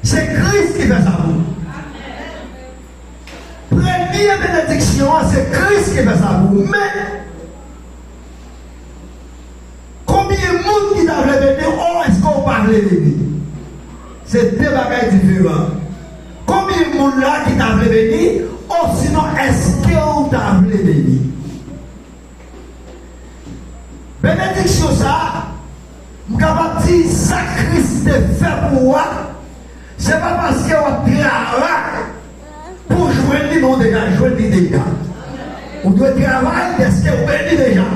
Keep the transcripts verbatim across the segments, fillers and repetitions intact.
Se Kris ki fè sa pou ou. Premye benediksyon an, se Kris ki fè sa pou ou. Men, konbyen moun ki ta vle beni, o èske w pa vle beni? Se de bagay diferan. Konbyen moun la ki ta vle beni, osinon èske w ta vle beni? Benediksyon sa a, m kapab di sa Kris te fè pou ou a, se pa paske w ap travay pou w jwenn li, men w deja jwenn li deja. Ou dwe travay dèske w beni deja.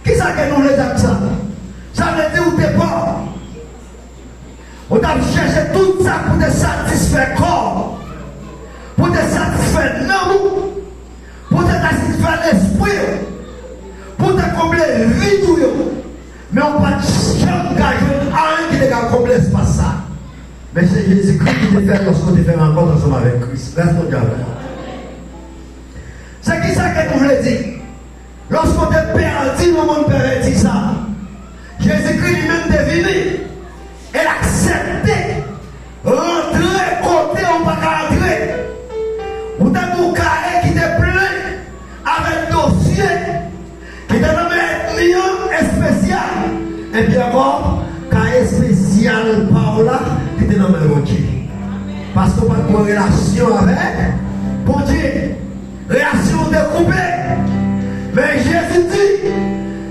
Kisa ke nou vle di ak sa? Sa vle di ou te pòv. Ou t ap chèche tout sa pou te satisfè kò w, pou te satisfè nanm ou, pou te satisfè lespri w, pou te konble vid ou yo. Men ou pa t janm ka jwenn anyen ki te ka konble espas sa. Men se Jezikri ki te fè l lòske w te fè rankont ansanm avèk Kris. Gras Bondye avè w. Se kisa ke nou vle di? Lòske w te pèdi nan monn pèvèti sa a, Jezikri li menm te vini e l aksepte rantre kote ou pa ka rantre. Ou te gen yon kaye ki te plen avèk dosye ki te nan men ènmi an espesyal. Epi ankò, kaye espesyal pa w la, li te nan men Bondye. Paske w pa t gen relasyon avèk Bondye. Relasyon w te koupe. Men Jezi di,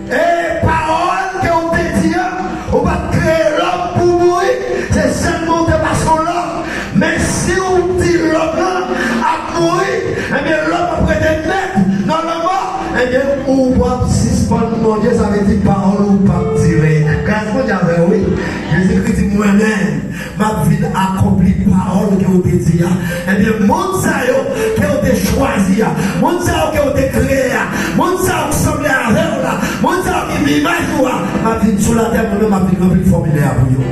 e pawòl ke w te di a, ou pa t kreye lòm pou mouri, se sèlman w te pase yon lòm. Men si w di lòm nan ap mouri, ebyen lòm ap rete nèt nan lanmò, ebyen ou p ap sispann Bondye, sa vle di pawòl ou p ap dire. Gras Bondye avè w, wi. Jezikri di, mwen menm, m ap vin akonpli pawòl ke w te di a. Ebyen, moun sa yo ke w te chwazi a, moun sa yo ke w te kreye a, moun sa yo ki sanble avè w la, moun sa yo ki imaj ou a, m ap vin sou latè, mwen menm, m ap vin ranpli fòmilè a pou yo.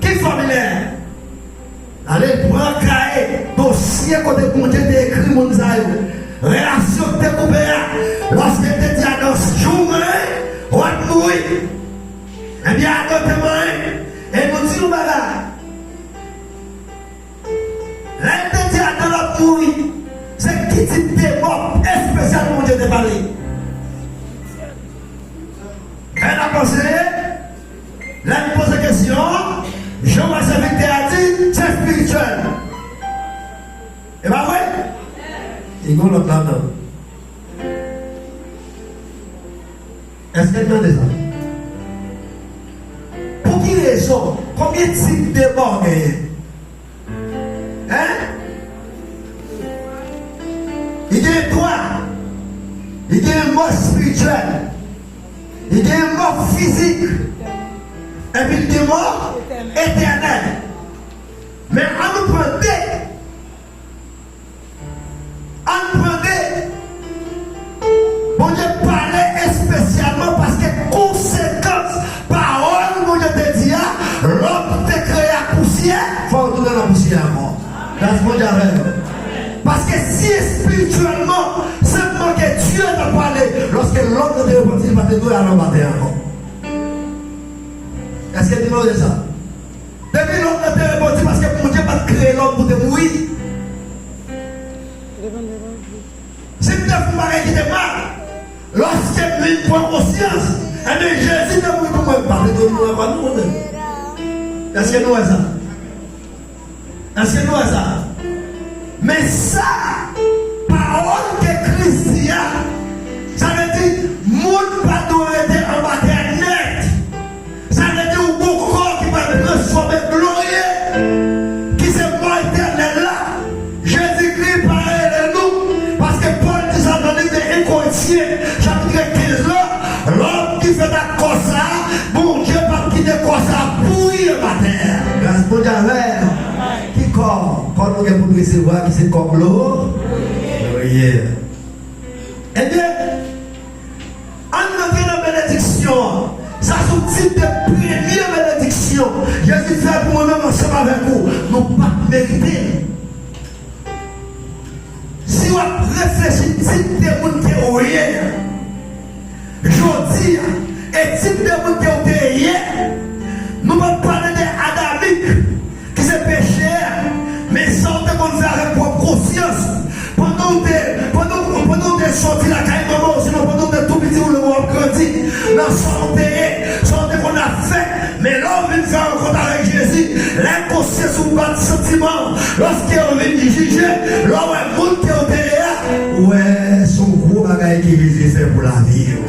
Ki fòmilè? Ale pran kaye, dosye kote Bondye te ekri moun sa yo. Relasyon ki te koupe a. Lòske l te di Adan, jou w manyen, w ap mouri. Ebyen, Adan te manyen. E nou di yon bagay. Lè l te di Adan l ap mouri, se ki tip de mò espesyal Bondye te pale? Lè n ap anseye, lè n poze kesyon, jan w wè sèvitè a di, se espirityèl. E pa vre? E gen lòt ladan. Èske n tande sa? Pou ki rezon? Konbyen tip de mò genyen? Hein? Li gen twa. Li gen mò espirityèl. Li gen mò fizik. Epi li gen mò etènèl. Men ann nou pran de. Ann pran de. Bondye pale espesyalman paske konsekans pawòl Bondye te di a, lòm te kreye ak pousyè, fò w tounen nan pousyè ankò. Gras Bondye avè nou. Paske si espirityèlman, senpman ke Dye t ap pale, lòske lòm nan te repanti, li pa te dwe al anba tè ankò. Èske nou tande sa? Depi lòm nan te repanti, paske Bondye pa t kreye lòm pou te mouri. Si m te fè yon bagay ki te mal, lòske m vin pran konsyans, ebyen Jezi te mouri pou mwen, m pa te dwe mouri ankò non, mwen menm. Èske nou wè sa? Èske nou wè sa? Men sa, pawòl ke Kris di a, sa vle di, moun pa dwe rete anba tè nèt. Sa vle di, ou gon kò ki pral transfòme glorye, ki se mò etènèl la. Jezikri pa rele nou, paske Pòl di sa nan liv de En Korentyen, chapit kenz la, lòm ki fèt ak kò sa a, Bondye p ap kite kò sa a pouri anba tè a. Gras Bondye avè nou. Ki kò? Kò nou gen pou n resevwa, ki se kò glo-, glorye. Ebyen, ann antre nan benediksyon an. Sa se yon tip de premye benediksyon Jezi fè pou mwen menm ansanm avèk ou. Nou pa t merite l. Si w ap reflechi tip de moun ke w ye a, jodi a, e tip de moun ke w te ye, nou p ap pale de Adamik, ki Nan sa w te ye, sa w te konn ap fè, men lè w vin fè rankont avèk Jezi, lè konsyans ou bat santiman, lòske yo vin jije, lè w wè moun ke w te ye a, ou wè se yon gwo bagay ke Jezi fè pou lavi w.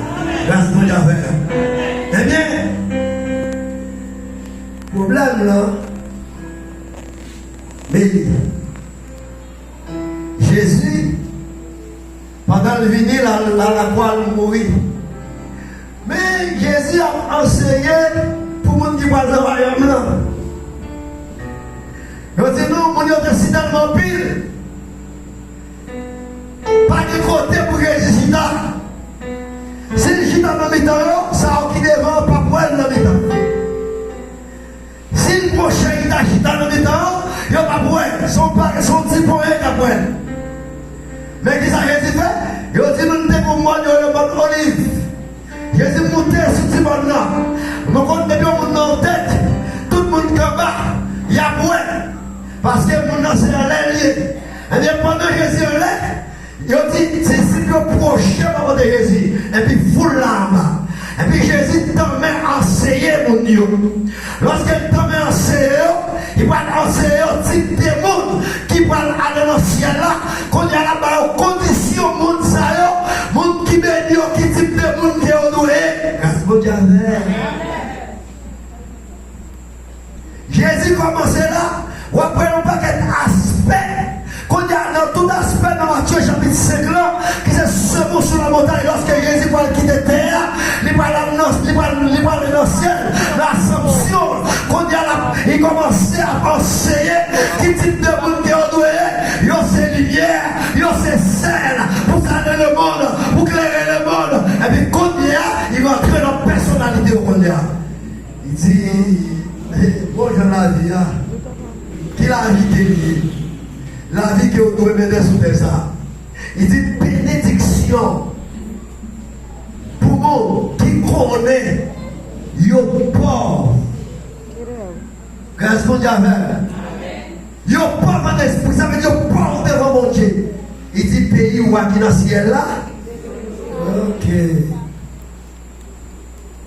Gras Bondye avè w. Ebyen, pwoblèm lan, men li. Jezi, pandan l vini, l al, l al lakwa, l mouri. Men Jezi ap anseye pou moun ki pral nan wayòm lan. Yo di nou, moun yo te si tèlman anpil, pa gen kote pou Jezi chita. Si l chita nan mitan yo, sa yo ki devan an p ap wè l nan mitan. Si l pwoche, li ta chita nan mitan yo, yo p ap wè l. Se yon pa, se yon ti ponyen k ap wè l. Men kisa Jezi fè? Yo di nou l te gon mòn, yo rele mòn Oliv. Jezi moute sou ti mòn nan. Nou konn depi yon moun nan yon tèt, tout moun k anba, y ap wè l. Paske moun nan se anlè l ye. Ebyen, pandan Jezi anlè, yo di, disip yo pwoche bò kote Jezi, epi foul la anba. Epi Jezi tanmen anseye moun yo. Lòske l tanmen anseye yo, li pral anseye yo tip de moun ki pral ale nan syèl la. Kounye a, l ap ba yo kondisyon moun sa yo, moun ki beni yo, ki tip de moun ke yo dwe ye. Gras Bondye avè w. Jezi kòmanse la, w ap wè yon pakèt aspè. Kounye a, nan tout aspè nan Matye chapit senk lan, ki se Sermon sou la montagne, lòske Jezi pral kite tè a, li pral al nan, li pral, li pral nan syèl, nan Asanpsyon. Kounye a, l ap, li kòmanse ap anseye ki tip de moun ke yo dwe ye. Yo se limyè, yo se sèl, pou sale lemonn, pou klere lemonn. Epi kounye a, li rantre nan pèsonalite yo kounye a. Li di, bon jan lavi a, ki lavi ke li ye? Lavi ke w dwe mennen sou tè sa a. Li di, benediksyon pou moun ki konnen yo pòv. Gras Bondye avè w. Yo pòv an espri, sa vle di yo pòv devan Bondye. Li di, peyi w a ki nan syèl la. Ok.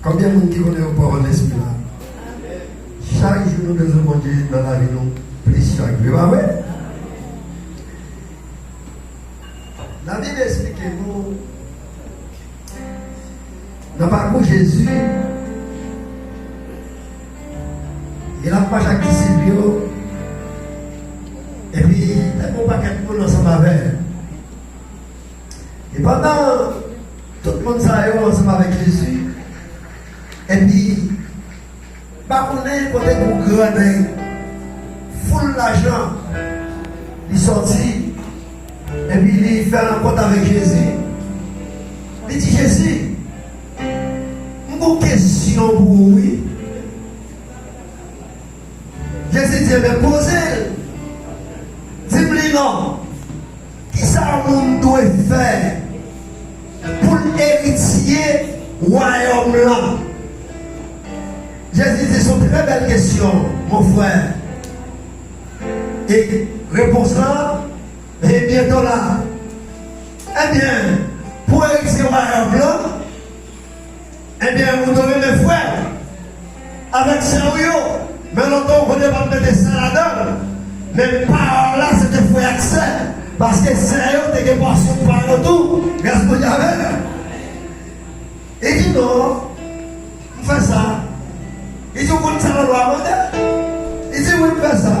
Konbyen moun ki konnen yo pòv an lespri la? Chak jou nou bezwen Bondye nan lavi nou plis chak jou, e pa vre? Labib esplike nou nan pakou Jezi, e l ap mache ak disip yo, epi te gen yon pakèt moun ansanm avè l. E pandan tout moun sa yo ansanm avèk Jezi, epi pa konnen kote pou grandèy, foul lajan, li sòti, epi li fè rankont avèk Jezi. Li di, Jezi, m gon kesyon pou ou, wi. Jezi di, ebyen, poze l. Di m li non. Kisa yon moun dwe fè pou l eritye wayòm lan? Jezi di, se yon trè bèl kesyon, mon frè. E repons lan, e byento la. Ebyen, pou eritye wayòm lan, ebyen, ou dwe renmen frè w avèk sè w yo. Men lontan, ou konnen pa t mete sè ladan l. Men pawòl la, se te frè ak sè. Paske sè yo te gen pòsyon pa yo tou. Gras Bondye avè l. Li di, non, m fè sa. Li di, ou konn sa lalwa a mande? Li di, wi, m fè sa.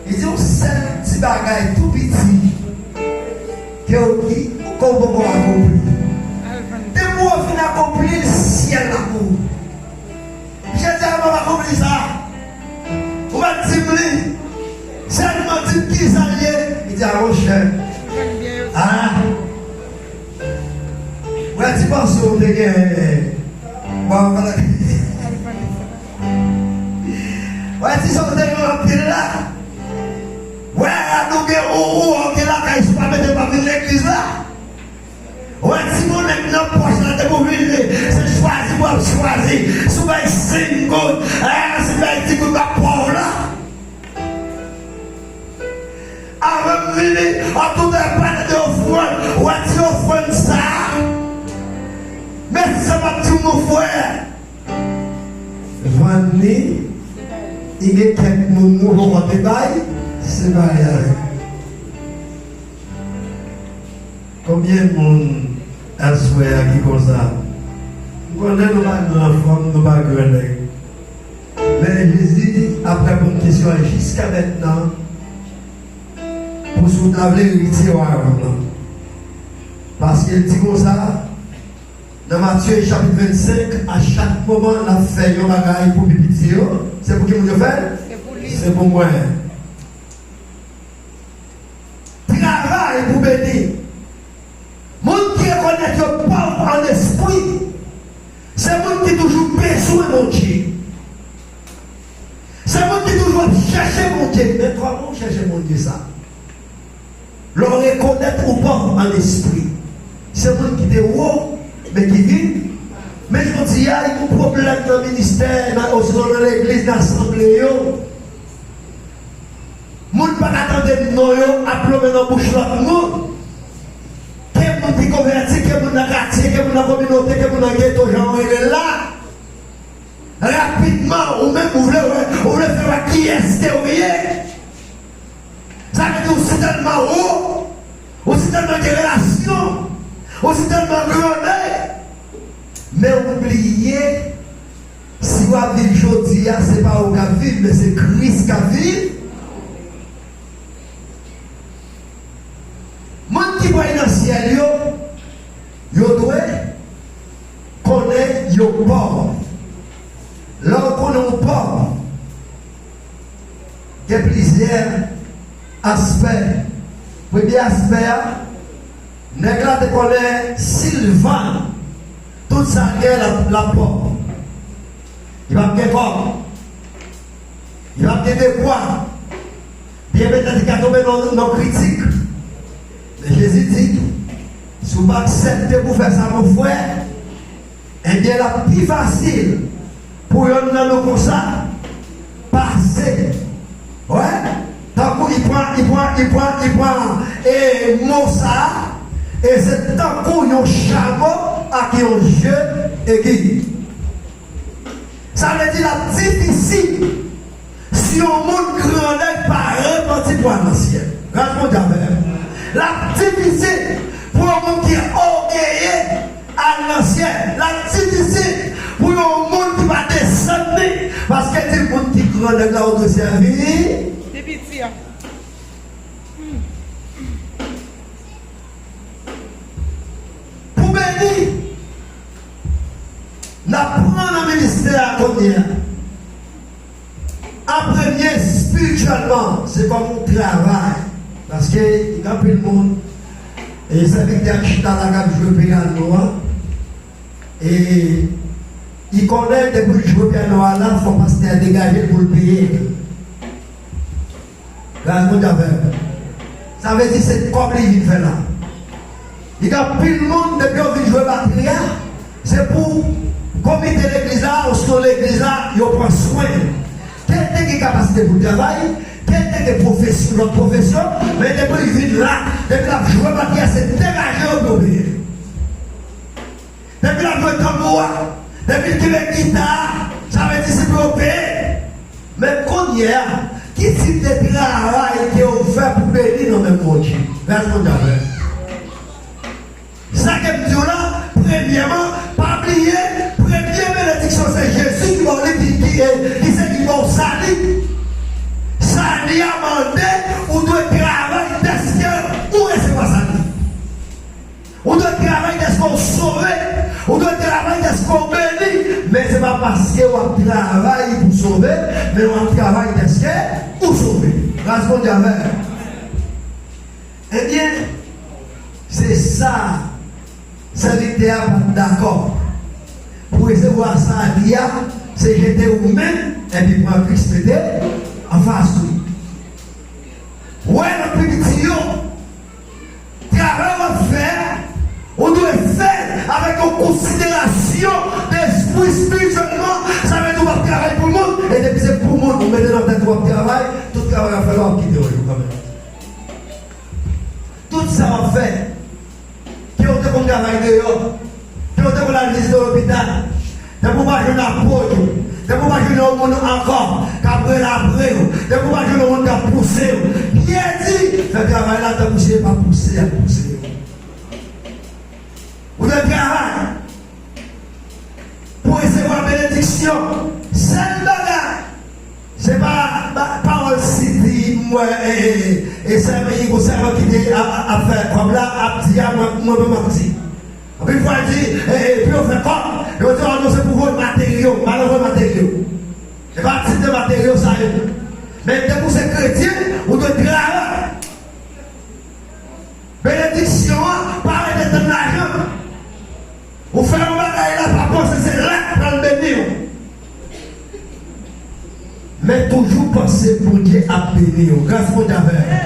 Li di, yon sèl ti bagay tou piti ke w, ki, ke w poko akonpli. Depi w fin akonpli l, syèl la pou ou. Misye di, a, m ap akonpli sa. Ou mèt di m li. Sèlman di m kisa l ye. Li di, a, monchè. A. Ou wè ti pansyon w te genyen. Bon, ou wè ti sa w te gen anpil la. Ou wè, nou gen ou, ou, ou gen lakay, si w pa mete pa vin legliz la. Ou wè ti monnen k nan pòch la, depi w vini, se chwazi pou w ap chwazi. Si w bay senk goud, a, si w bay di goud, m ap ba w la. Avan m vini, an tout lè pale de ofrann, ou wè ti ofrann sa a. Men sa m ap di w, mon frè, Ni, li gen kèk moun nou poko te bay, se bay avèk. Konbyen moun aswè a ki konsa? M konnen nou pa gran fanm, nou pa gran nèg. Men Jezi ap reponn kesyon an jiska mentnan pou si w ta vle eritye wayòm nan. Paske l di konsa, nan Matye chapit vennsenk, a chak moman n ap fè yon bagay pou pi piti yo, se pou ki moun yo fè l? Se pou li. Se pou mwen. Travay pou beni. Moun ki rekonèt yo pòv an espri, se moun ki toujou bezwen Bondye. Se moun ki toujou ap chèche Bondye. Men kòman w chèche Bondye sa? Lè w rekonèt ou pòv an espri. Se moun ki te wo, men ki vin. Men jodi a, gen yon pwoblèm nan ministè, nan, osinon nan legliz, nan asanble yo. Moun pa ka tande non yo ap lonmen nan bouch lòt moun. Ke moun ki konvèti, ke moun nan katye, ke moun nan kominote, ke moun nan geto, jan yo rele l la. Rapidman, ou menm, ou vle wè, ou vle fè wè kiyès ke ou ye. Sa vle di ou si tèlman wo, ou si tèlman gen relasyon, ou si tèlman grande, men ou bliye, si w ap viv jodi a, se pa ou k ap viv, men se Kris k ap viv. Moun ki pral nan syèl yo, yo dwe konnen yo pòv. Lè w konnen w pòv, gen plizyè aspè. Premye aspè a, nèg la te konnen si l vann tout sa l gen, l ap, l ap pòv. Li p ap gen kòb. Li p ap gen dekwa. Byen petèt li ka tonbe nan, nan kritik. Men Jezi di, si w pa aksepte pou fè sa, mon frè, ebyen, l ap pi fasil pou yonn nan nou konsa pase. Wè, tankou li pran, li pran, li pran, li pran, e mo sa a, e se tankou yon chamo ak yon je egi. Sa vle di l ap difisil si yon moun grandèy pa repanti pou al nan syèl. Gras Bondye avè l. L ap difisil pou yon moun ki ògeye al nan syèl. L ap difisil pou yon moun ki pa desann li. Paske di moun ki grandèy la ou dwe sèvi. Pi piti a. Pou beni, n ap pran nan ministè a kounye a. An premye, espirityèlman, se kòm yon travay. Paske gen anpil moun, e sèvitè k chita la k ap jwe pyano an, e li konnen depi l jwe pyano a la, fò pastè a degaje l pou l peye l. Gras Bondye avè l. Sa vle di se kòb li vin fè la. Li gen anpil moun, depi yo vin jwe batri a, se pou komite legliz la, osnon legliz la, yo pran swen. Kèlke gen kapasite pou travay, kèlke gen pwofesyon, lòt pwofesyon, men depi li vin la, depi l ap jwe batri a, se degaje yo pou yo peye. Depi l ap jwe tanbou a, depi l kenbe gita a, sa vle di se pou yo peye. Men kounye a, ki tip de travay ke w fè pou beni nan men Bondye? Gras Bondye avè l. Sa ke m di w la, premyèman, pa bliye, premye benediksyon se Jezi ki ba w li, ki, ki, e, ki se li ba w sali. Sali a mande ou dwe travay dèske ou resevwa sali. Ou dwe travay dèske w sove. Ou dwe travay dèske w beni. Men se pa paske w ap travay pou sove, men w ap travay dèske ou sove. Gras Bondye avè w. Ebyen, se sa, sèvitè a pa t dakò. Pou resevwa sali a, se jete ou menm, epi pran Kris mete anfas ou. Wè nan pi piti yo, travay w ap fè a, ou dwe fè l avèk yon konsiderasyon de espri espirityèlman. Sa vle di w p ap travay pou moun, e depi se pou moun ou mete nan tèt ou w ap travay, tout travay w ap fè la w ap kite yon jou kanmenm. Tout sa w ap fè, ke w te konn travay deyò, ke w te konn al vizite lopital, depi w pa jwenn apwoy ou, Depi w pa jwenn yon moun ankò k ap rele apre w, depi w pa jwenn yon moun k ap pouse w, Pyè di, fè travay la tankou se pa pouse y ap pouse w. Ou dwe travay pou resevwa benediksyon. Sèl bagay, se pa, pa pawòl Sidi m wè, e, e, e, e sèvant, yon sèvant ki te ap, ap, ap fè kòb la, ap di a, mwen, mwen pa manti. Anpil fwa, l di, e, e, pou yo fè kòb, yo di, "Ò, non, se pou voye materyo, m pa nan voye materyo." Se pa tip de materyo sa yo. Men depi w se kretyen, ou dwe travay. Benediksyon an pa rete tann lajan. Ou fè yon bagay la, pa panse se la k pral beni w. Men toujou panse Bondye ap beni w. Gras Bondye avè w.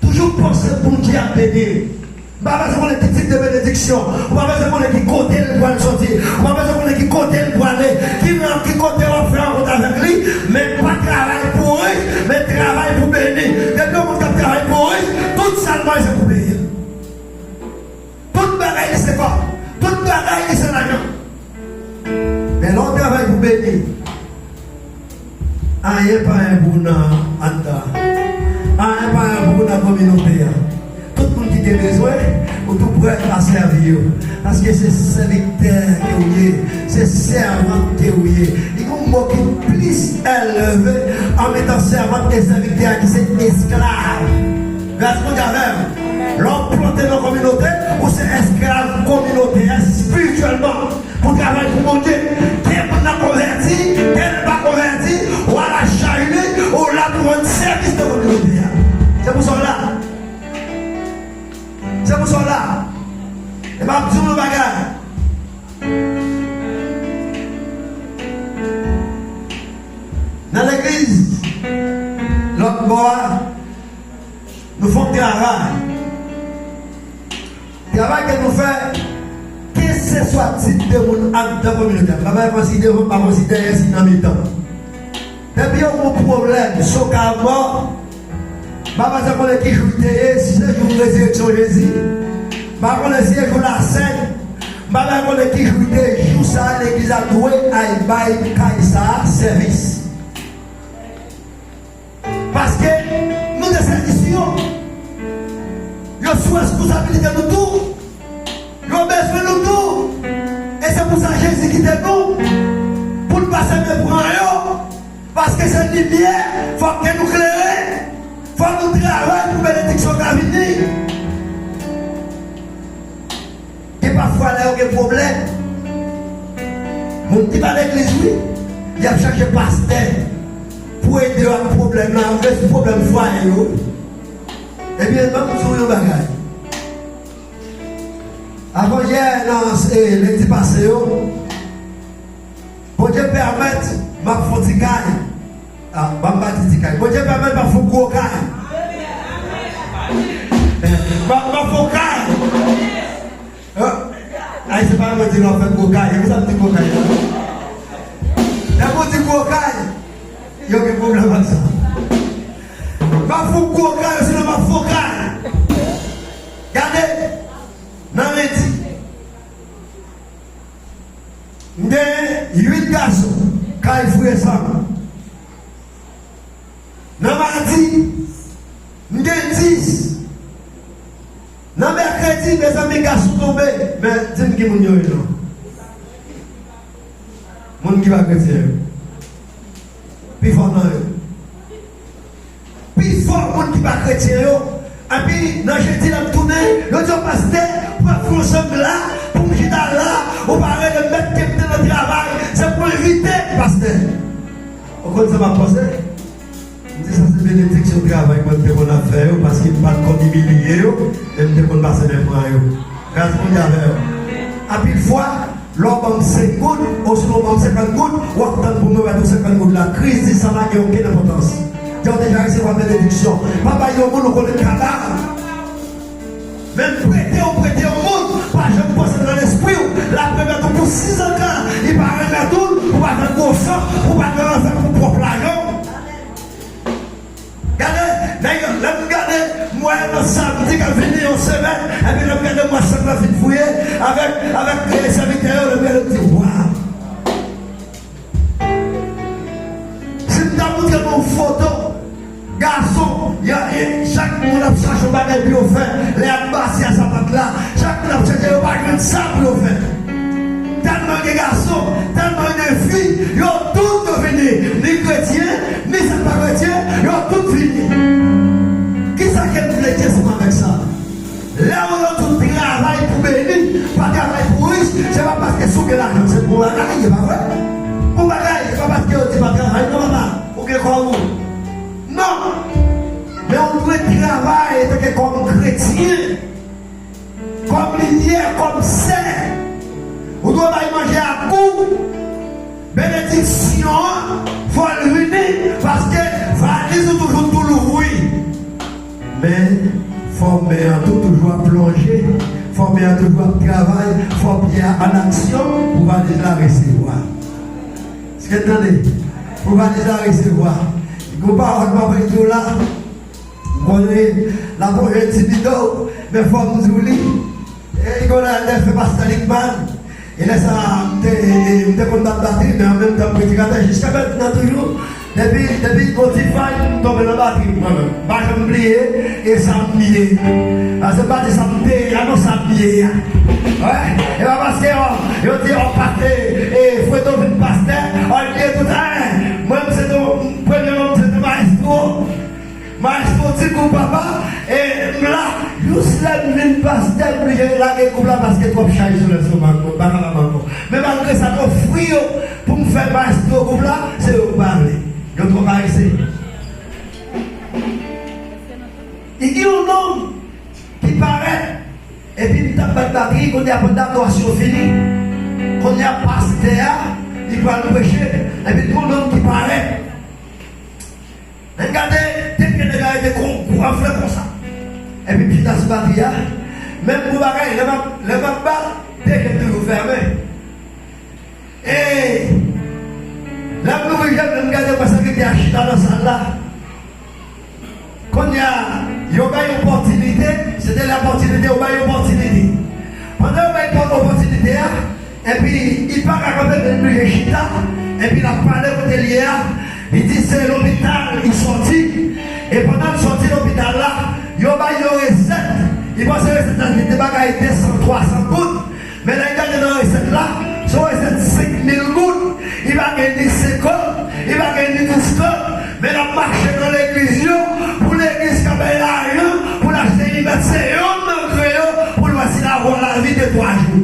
Toujou panse Bondye ap beni w. Ou pa bezwen konnen ki tip de benediksyon. Ou pa bezwen konnen ki kote l pral soti. Ou pa bezwen konnen ki kote l prale. Ki lang, ki kote w ap fè rankont avèk li. Men pa travay pou rich, men travay pou beni. Depi yon moun k ap travay pou rich, tout sa l manje pou peye. Tout bagay li se kòb. Tout bagay li se lajan. Men lè w travay pou beni, anyen pa enpòtan anndan. Anyen pa enpòtan nan kominote a. Tout moun ki gen bezwen, ou tou prè a sèvi yo. Paske se sèvitè ke w ye, se sèvant ke w ye. Li gen yon mo ki plis elve an mitan sèvant e sèvitè a ki se esklav. Gras Bondye avè w. Lè w plante nan kominote, ou se esklav kominote a espirityèlman. Pou travay pou Bondye, gen moun nan konvèti, gen l pa konvèti, ou a la chay li, ou la pou rann sèvis nan kominote a. Se pou sa w la. Se pou sa w la. E m ap di w yon bagay. Nan legliz, lòt bò a, nou fè yon travay. Travay ke nou fè, kèlkeswa tip de moun anndan kominote a. M pa bay konsidere, m pa konsidere si nan mitan. Depi yo gen yon pwoblèm, si w ka mò, m pa bezwen konnen ki jou l te ye, si se jou rezireksyon Jezi. M pa konnen si se jou lasent. M pa bezwen konnen ki jou l te ye, jou sa a, legliz la dwe al bay kay sa a sèvis. Paske nou te sèvi sou yo. Yo sou responsabilite nou tou. Yo bezwen nou tou. E se pou sa Jezi kite nou. Pou n pa sèvi pran yo. Paske se limyè, fòk ke nou klere. Fòk nou travay pou benediksyon ka vini. Gen pafwa lè yo gen pwoblèm, moun ki pa legliz, wi, y ap chache pastè pou ede yo ak pwoblèm nan, yo rezoud pwoblèm fwaye yo. Ebyen, ban m di w yon bagay. Avan yè, nan, e, lendi pase yo, Bondye pèmèt m ap fè yon ti kay. A, ban m pa di ti kay. Bondye pèmèt m ap fè yon gwo kay. M ap, m ap fè yon kay. Ay, se pa mwen di lè w fè gwo kay. Kisa m di gwo kay la? Lè m di gwo kay, yo gen pwoblèm ak sa. M ap fè yon gwo kay, sinon m ap fè yon kay. Gade, nan lendi, m gen uit gason k al fouye zam. Nan madi, m gen dis. Nan mèkredi, mezanmi, gason tonbe. Men, di m ki moun yo ye non. Moun ki pa kretyen yo. Pifò nan yo. Pifò moun ki pa kretyen yo. Epi, nan jedi, lè m tounen, yo di, "Pastè, pou w ap fè yon sanm la, pou m chita la, ou pa rele m, mèt ke m te nan travay, se pou envite pastè." Ou konn sa m ap panse? M di, "Sa se benediksyon travay mwen te konn ap fè yo, paske m pa t konn imilye yo, men m te konn pase men pran yo." Gras Bondye avè yo. Anpil fwa, lè w ban m senk goud, osnon w ban m senkant goud, w ap tann pou mwen mèt ou senkant goud la. Kris di sa pa gen okenn enpòtans. Jan w deja resevwa benediksyon. Pa bay yon moun ou konnen k ka ba. Men prete w prete yon moun, pa janm panse nan lespri w, l ap remèt ou pou sizankan, li pa remèt ou, pou pa fè gwo san, pou pa nan lanfè pou pwòp lajan w. Gade, nèg yo, lè m gade, m wè nan samdi k ap vini yon semèn, epi lè m gade m wè chak la fin fouye, avèk, avèk, eh, sèvitè yo, lè m gade m di, "Waw!" Yon foto gason, y a, e chak moun ap chache yon bagay pou yo fè. Lè y ap bati a sapat la, chak moun ap chache, yo pa jwenn sa pou yo fè. Tèlman gen gason, tèlman gen fi, yo tout yo vini. Ni kretyen, ni sa k pa kretyen, yo tout vini. Kisa ke m vle di ansanm avèk sa? Lè yo di w travay pou beni, pa travay pou rich, se pa paske si w gen lajan, se bon bagay, e pa vre? Bon bagay, e pa paske yo di pa travay, non, papa, ou gen kò ou. Non! Men ou dwe travay etanke kòm kretyen, kòm limyè, kòm sè. Ou dwe bay manje ak gou. Benediksyon an, fò l vini, paske valiz ou toujou tou louvri. Men, fò men an tou toujou ap plonje, fò men an toujou ap travay, fò pye a an aksyon pou valiz la resevwa. Èske n tande? Pou valiz la resevwa. Gon pawòl m ap di w la, m konnen l ap entimide w, men fò m di w li. E Nicolas Elder fè pastè Ligman. E lè sa a, m te, e, m te konn bat batri, men an menm tan m predikatè jiska mentnan toujou. Depi, depi gon ti fay, m tonbe nan batri mwen menm. M pa janm bliye, e sa m ye. Paske m pa di sa m te ye a, non, sa m ye a. Wè, e pa paske, o, yo di, o, pastè, e, Fredo vin pastè, o, l bliye tout, en, mwen, m se te, premye non m se te Maestro. Maestro ti gwoup papa, e m la, jis lè m vin pastè, m blije lage gwoup la paske twòp chay sou lestomak mwen, m pa kapab ankò. Men malgre sa, m ofri yo pou m fè maestro gwoup la, se yo k pa vle. Yo twò parese. E gen yon nonm ki parèt, epi m t ap bat batri, kounye a pandan adorasyon fini, kounye a pastè a, li pral preche, epi gen yon nonm ki parèt. Ann gade, de pye nèg la rete kon gwo anfle konsa. Epi m chita sou batri a. Menm gwo bagay, lè m ap, lè m ap bat, de je m toujou fèmen. E lè m louvri je m, lè m gade, m wè sèvitè a chita nan sal la. Kounye a, yo bay opòtinite, se de lopòtinite, yo bay opòtinite. Pandan yo bay opòtinite a, epi li pa ka kanpe, men li blije chita, epi l ap pale kote l ye a. Li di se lopital li sòti. E pandan l sòti lopital la, yo bay yon resèt. Li panse resèt la se te bagay de san, twa san goud. Men lè l gade nan resèt la, se yon resèt senk mil goud. Li pa gen ni senkant, li pa gen ni dis goud. Men l ap mache nan legliz yo, pou legliz ka bay lajan, pou l achte limèt, se youn nan kre yo, pou l wè si l ap wè lavi de twa jou.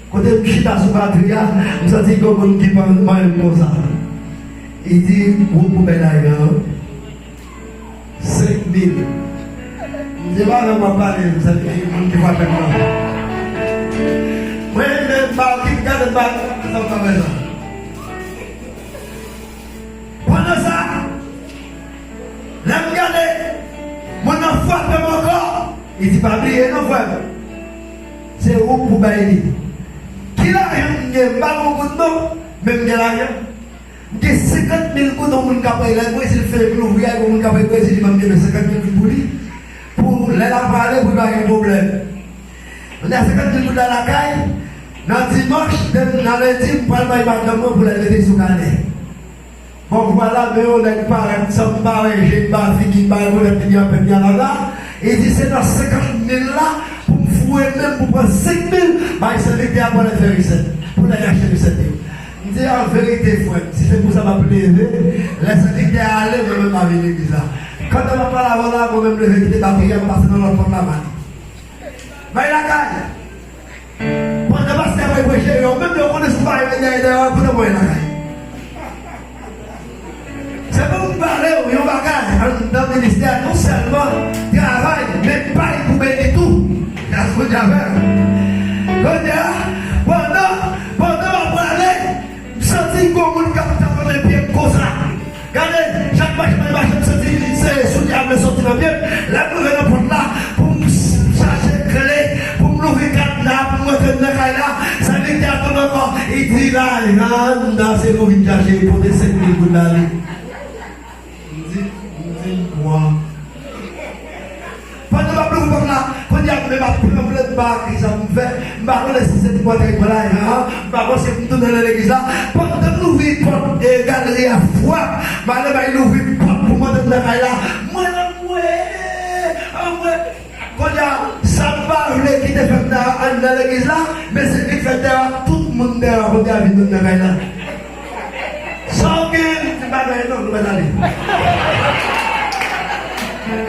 Kote m chita sou batri a, m santi gon moun ki pa manyen m konsa. Li di, ou pou bay lajan an. Senk mil. M di, pa nan m ap pale, m santi moun ki frape m nan. Mwen menm, m pa okip gade m pa sa m pa fè sa. Pandan sa, lè m gade, moun nan frape m ankò. Li di, pa bliye non, frè m. Se ou k pou bay li. Ki lajan m gen? M pa gon goud non, men m gen lajan. M gen senkant mil goud, yon moun k ap rele Brezil, fè l louvri a, yon moun k ap rele Brezil, li ban m demen senkant mil goud pou li. Pou lè l ap prale, pou li pa gen pwoblèm. Kounye a senkant mil goud la lakay, nan dimanch, demen nan lendi, m pral bay madanm mwen pou l al mete sou kanè. Bon, vwala, men yon nèg parèt, san m pa wè je, m pa figi, m pa rekonèt li, li anpè, li alala. Li di, se nan senkant mil la, pou m foure men m pou pran senk mil, bay sèvitè a pou l al fè resèt, pou l al achte resèt yo. M di, an verite, frè m, si se pou sa m ap leve, lè sèvitè a ale, mwen menm m a vin legliz la. Pandan m ap pale avè w la, mwen menm leve kite batri a, m pase nan lòt pòt la, m ale. Bay lakay. Pandan pastè a pral preche, yo menm yo konnen si w pa rive dèyè, dèyè, yo ap pran mwen lakay. Se pou m pale w yon bagay anndan ministè a, non sèlman travay, men pay pou beni tou. Gad kounye a, kounye a, pandan, pandan m ap prale, m santi gon moun k ap taponnen pye m konsa. Gade, chak mache mwen mache, m santi se soulye a vle soti nan pye m. Lè m rive nan pòt la, pou m chache kle, pou m louvri kadna, pou m rantre nan kay la, sèvitè a tonbe ankò. Li di, lajan anndan, se nou vin chache, pote senk mil goud la, li. M di, m di, m pran. Pandan m ap louvri pòt la, kounye a, m ap pran M pa ki sa pou m fè. M pa konnen si se pou antre pran lajan an. M pa konnen si pou m tounen nan legliz la. Pandan m louvri pòt e galeri a fwap, m ale bay louvri pòt pou m antre nan kay la. Mwen anmwe, anmwe. Kounye a, sa m pa vle ki te fèt nan anndan legliz la, men se li k fèt deyò a, tout moun deyò a kote a vin nan kay la. Sa w gen? M di bagay non, nou mèt ale.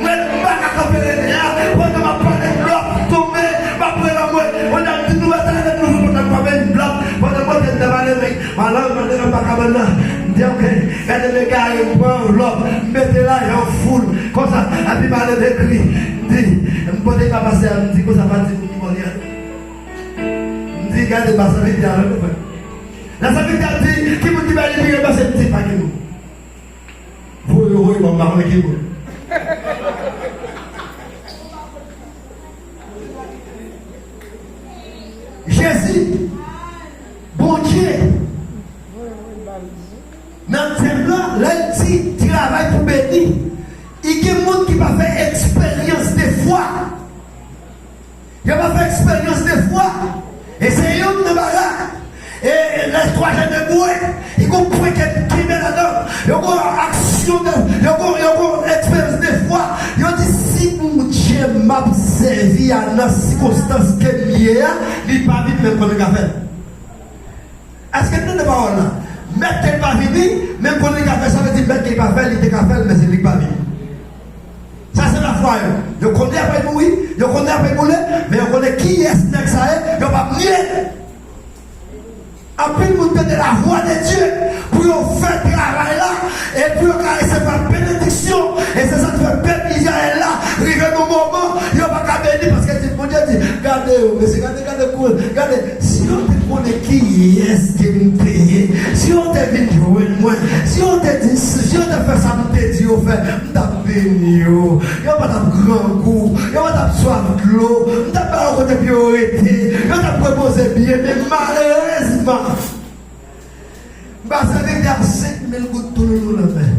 Mwen m pa ka kanpe rete a, pandan m ap pale, lòf tonbe, m ap rele mwen. Pandan m di nou mèt ale, nou pandan m kanpe, lòf, pandan mwen te m ale, men malanm, pandan m pa kabann nan, m di, ok, gade m egare, m pran lòf, m mete lajan foul, konsa, epi m ale m ekri, m di, m pote pa pastè a, m di, konsa, pa di moun ki bò li a. M di, gade, pa sa vin di avè nou, frè. Lè sa vin di, ki moun ki bay li pi renbase, m di, pa gen moun. Voye, voye, bon, m pa konnen ki moun. Jezi, Bondye, nan tèm lan, lè l di travay pou beni, i gen moun ki pa fè eksperyans de fwa. Yo pa fè eksperyans de fwa. E se youn nan bagay. E, e lè twa jèn ebwe, li gon pwen kèt kenbe ladan. Yo gon aksyon de, yo gon, yo gon eksperyans de fwa. Yo di, si Bondye m ap sèvi a nan sikonstans ke m ye a, li pa vin menm konnen ka fè l. Èske n tande pawòl la? Mèt ke l pa vini, menm konnen li ka fè, sa vle di mèt ke li pa fè, li te ka fè l, men se li k pa vini. Sa se lafwa yo. Yo konnen apre mouri, yo konnen apre boule, men yo konnen kiyès nèg sa ye, yo p ap nye. Anpil moun tande lavwa de Dye pou yo fè travay la, e pou yo ka resevwa benediksyon, e se sa k fè pèp Izrayèl la rive nan moman, yo pa ka beni, paske di, Bondye di, gade yo, mesye, gade, gade kou, gade, si yo te konnen kiyès ke m te ye, si yo te vin jwenn mwen, si yo te di, si yo te fè sa m te di yo fè, m t ap beni yo. Yo pa t ap grangou, yo pa t ap swaf dlo, m t ap ba yo kote pou yo rete, yo t ap repoze byen, men malerezman, m pase vin gen senk mil goud touloulou nan men.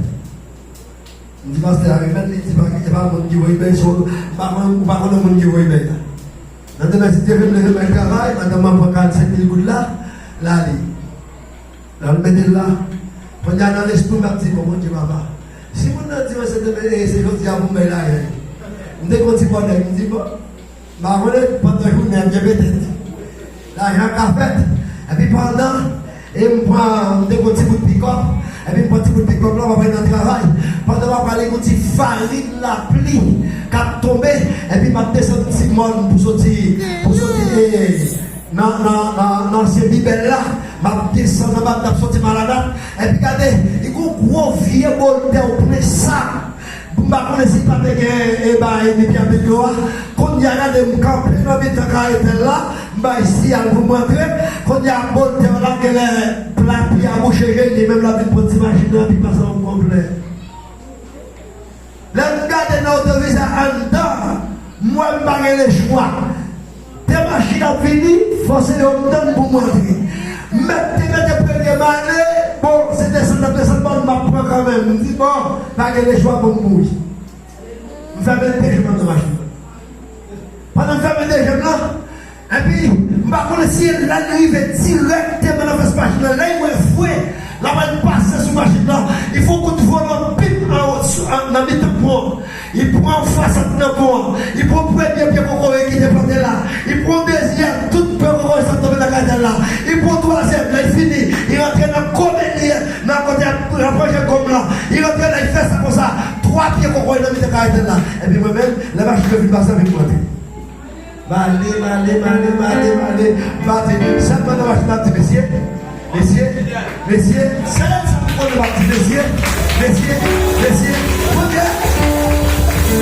M di pastè a, remèt li, di pa, e pa moun ki voye pèy, so, m pa konnen, ou pa konnen moun ki voye pèy la. Nan demen, si Dye vle, m leve m al travay, madanm mwen pran karannsenk mil goud la, l ale. L al mete l la. Kounye a nan lespri m, m ap di, bon, Bondye, papa, si moun nan di mwen se demen, e se jodi a pou m bay lajan, m te gon ti pònèg, m di, bon, m pa konnen, pandan jounen an, m kenbe tèt. Lajan ka fèt. Epi pandan, e m pran, m te gon ti bout pikòp. Epi m pran ti bout pikòp la, m ap al nan travay. Pandan m ap pale, gon ti farin lapli k ap tonbe. Epi m ap desann ti mòn pou soti, pou soti, e, nan, nan, nan, nan ansyen Bibèl la. M ap desann anba, m t ap soti Malanat. Epi gade, li gon gwo vye bòl tè w plen sab. M pa konnen si pa te gen, e, bay, ni pye avèk yo a. Kounye a, gade, m kanpe nan mitan kay etèl la, m bay siyal pou m rantre. Kounye a, bòl tè w la, genlè lapli a bouche je l, li menm l ap vin pran ti machin nan, epi pase yon konplè. Lè m gade nan otovizè anndan, m wè m pa gen lechwa. Te machin ap vini, fòse yo m tann pou m rantre. Mèt te mete premye m ale, bon, se desann nan desann, bon, m ap pran kanmenm. M di, bon, pa gen lechwa pou m mouri. M fèmen de je m nan machin nan. Pandan m fèmen de je m nan, epi, m pa konnen si lè l rive dirèkteman nan fas machin nan, lè l wè fre, l ap al pase sou machin nan, li fè yon kout vòlò pip anwo, sou, an, nan mitan pon an. Li pran fasad nan pon an. Li pran premye pye kokoye ki te plante la. Li pran dezyèm, tout pye kokoye sa tonbe nan kay etèl la. Li pran twazyèm, lè l fini, li rantre nan komenye, nan kote y ap, y ap ranje gonm lan. Li rantre la, li fè sa konsa. Twa pye kokoye nan mitan kay etèl la. Epi mwen menm, lè machin yo fin pase, epi m rantre. M ale, m ale, m ale, m ale, m ale. M pa di, sèlman nan machin nan, m di, mesye, mesye, mesye, sèl sa m konnen m ap di, mesye, mesye, mesye, kote,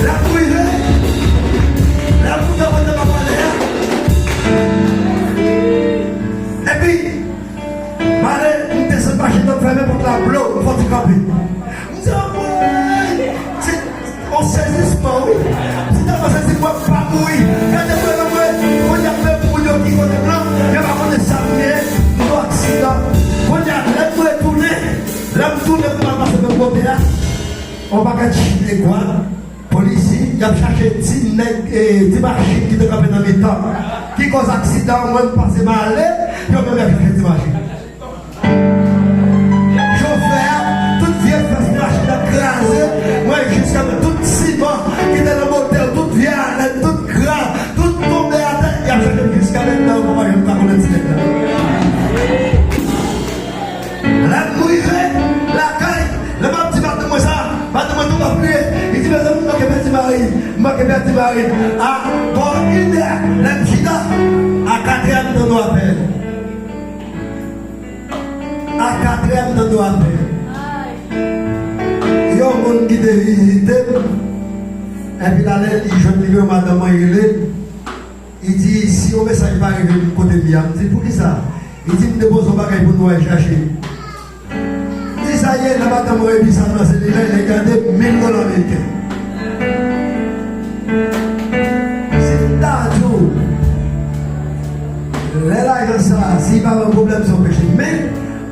lè m rive, lè m rive kote m ap pale a, epi, m ale, m desann machin nan, m fèmen pòt la, blo, m fè yon ti kanpe. M di, anmwey, se yon sezisman, wi. M di tèlman sezi, m wè m pa mouri. Gade mwen, mwen, kounye a, menm moun yo ki kote m lan, yo pa konnen sa m ye, m nan aksidan. Kounye a, lè m retounen, lè m tounen, m pa pase menm kote a, yon pakèt chit egwal, Isi, y ap chache ti nèg, eh, ti machin ki te kanpe nan mitan, ki kòz aksidan, mwen m pase m ale, yo menm y ap chache ti machin. Chofè a, tout vye fès machin nan kraze, mwen jiska menm tout siman ki te nan motè, tout vye alèn, tout kran, tout tonbe atè, y ap chache jiska menm nan, yo pa janm ka konnen ti nèg la. Lè m rive lakay, lè m ap di madanm mwen sa, madanm mwen tou ap kriye. Li di, "Mezanmi, m manke pèdi mari m, m manke pèdi mari m." A bò inè, lè m chita, a katrè m tande w apèl. A katrè m tande w apèl. Yon moun ki te vizite m, epi l ale, li jwenn nimewo madanm mwen, rele l. Li di, "Si yon mesaj pa rive m kote m ye a." M di, "Poukisa?" Li di, "M te poze yon bagay pou nou al chache." M di, "Sa ye?" Lè madanm mwen epi sa nan selilè, li gade mil dola ameriken. Si m ta di w, lè lajan sa a, si pa yon pwoblèm, se yon peche. Men,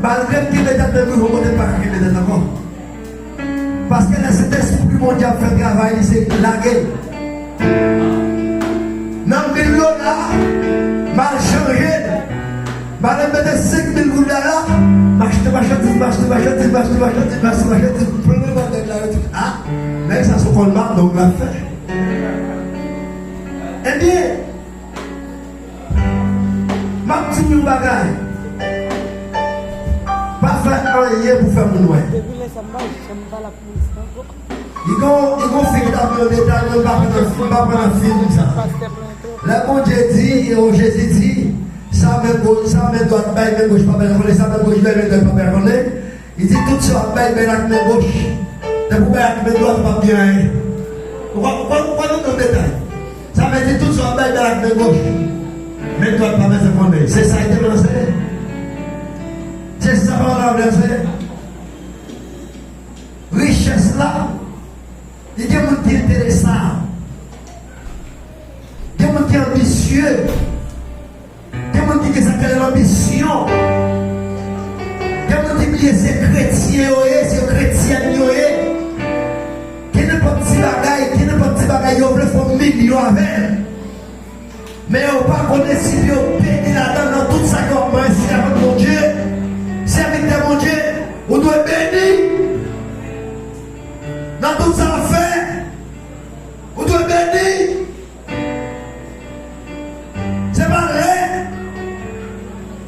malgre m kite tèt mwen, m rive yon kote m pa ka kenbe tèt ankò. Paske lè Sentespri Bondye ap fè travay li, se lage l. Nan mil dola, m al chanje l. M al mete senk mil goud la, m achte machandiz, m achte machandiz, m achte machandiz, m achte machandiz, plen nan nèg la, yo di, "A, nèg sa se Colmar, donk l ap fè." Ebyen, m ap di w yon bagay. Pa fè anyen pou fè moun wè. Depi lè sa, m pa janm pale ak moun sa ankò. Li gon, li gon fi ki t ap yon detay, mwen pa pran nan, m pa pran nan fim sa. Lè Bondye di, e Jezi di, sa men goch, sa men dwat bay, men goch pa bèl konnen, sa men goch bay, men dwat pa bèl konnen. Li di, tout sa w ap bay bèl ak men goch. Depi w bay ak men dwat, ou p ap gen anyen. Ou pa, ou pa, ou pa nan detay. Sa vle di, tout sa w ap bay bèl ak men goch. Men dwat pa bezwen konnen. Se sa li te vle anseye. Se sa pawòl la vle anseye. Richès la, li gen moun ki enteresan. Gen moun ki anbisye. Gen moun ki gen sa k rele lanbisyon. Gen moun ki bliye se kretyen yo ye, se kretyèn yo ye. Gen nenpòt ti bagay, gen nenpòt ti bagay yo vle fè yon milyon avè l. Men yo pa konnen si yo beni ladan l nan tout sa ke w ap manje, sèvant Bondye, sèvitè Bondye, ou dwe beni. Nan tout sa w ap fè, ou dwe beni. Se pa lè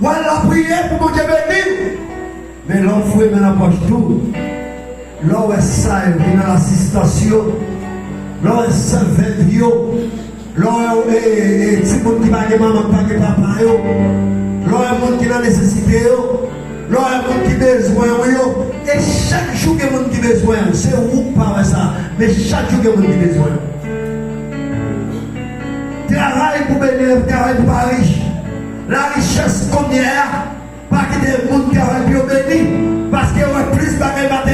w al lapriyè pou Bondye beni w. Men lè w foure men nan pòch tou, lè w wè sa yo ki nan lasistans yo, lè w wè sè vèv yo, lè w wè, e, e, e, timoun ki pa gen manman, ki pa gen papa yo, lè w wè moun ki nan nesesite yo, lè w wè moun ki bezwen w yo, e chak jou gen moun ki bezwen w. Se ou k pa wè sa, men chak jou gen moun ki bezwen w. Travay pou beni, travay pou pa rich. Larichès kounye a, pa kite moun travay pou yo beni, paske yo wè plis bagay materyèl.